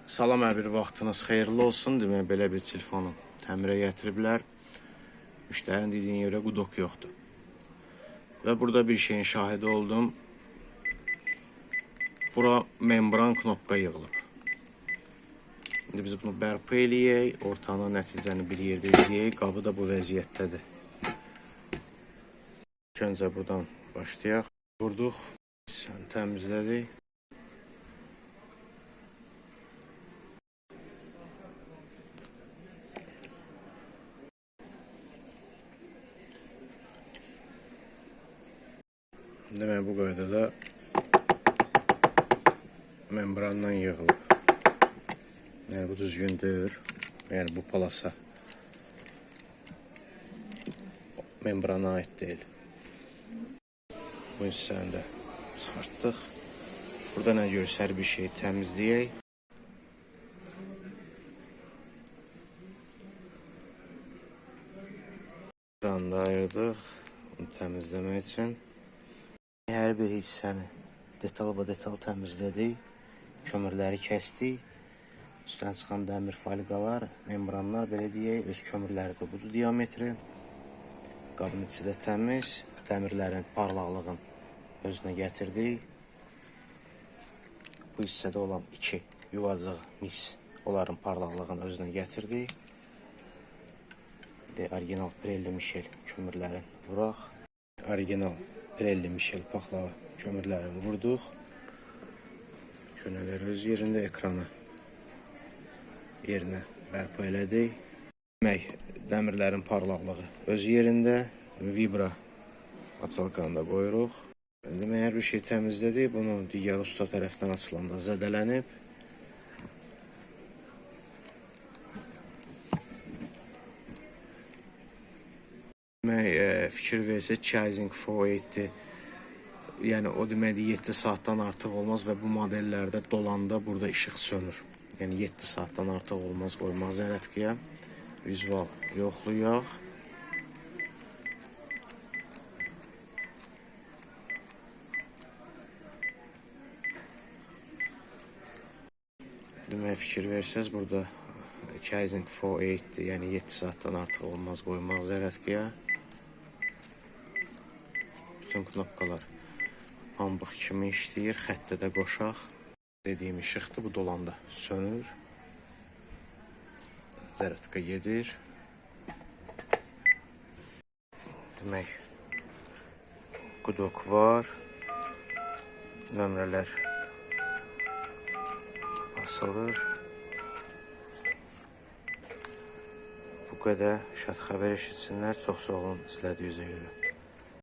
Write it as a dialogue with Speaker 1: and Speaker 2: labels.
Speaker 1: Salam, hər bir vaxtınız xeyirli olsun. Demək, belə bir telefonu təmirə gətiriblər. Müştərinin dediyinə görə qudok yoxdur. Və burada bir şeyin şahidi oldum. Bura membran knopka yığılıb. İndi biz bunu bərpa eləyək, ortanı nəticəni bir yerdə izləyək. Qabı da bu vəziyyətdədir. İlk öncə buradan başlayaq. Vurduq, hissəni təmizlədik. Demək bu qaydada membranla yığılıb. Yəni bu düzgün deyil. Yəni bu palasa membrana ait deyil. Bu hissəni də çıxartdıq. Burada nə görürsə hər bir şeyi təmizləyək. Membranı da ayırdıq. Bunu təmizləmək üçün. Hər bir hissəni detal ba detal təmizlədik. Kömürləri kəsdik. Üstdən çıxan dəmir folqalar, membranlar belə deyək, öz kömürləri də budur diametri. Qabın içi də təmiz. Dəmirlərin parlaqlığını özünə gətirdik. Bu hissədə olan iki yuvacıq mis, onların parlaqlığını özünə gətirdik. İndi original Pirelli Michel kömürlərini vuraq. Original Pirelli Michel paxlava kömürlərini vurduq. Könələr öz yerində, ekranı yerinə bərpa elədik. Demək, dəmirlərin parlaqlığı öz yerində, vibra açalqanı da qoyuruq. Demək, hər bir şey təmizlədik. Bunu digər usta tərəfdən açılanda zədələnib. Demək, fikir versək, Chasing 480, yəni o deməkdir 7 saatdan artıq olmaz və bu modellərdə dolanda burada işıq sönür. Yəni 7 saatdan artıq olmaz qoymaq zərətqiyə. Vizual yoxlayaq. Demək, fikir versəz, burada Chasing 480, yəni 7 saatdan artıq olmaz qoymaq zərətqiyə. Bütün knopkalar pambıq kimi işləyir. Xəttə də qoşaq. Dediyim işıqdır. Bu dolanda sönür. Zərətka gedir. Demək, qudok var. Nömrələr basılır. Bu qədər. Şad xəbər eşitsinlər. Çox sağ olun izlədiyinizə görə.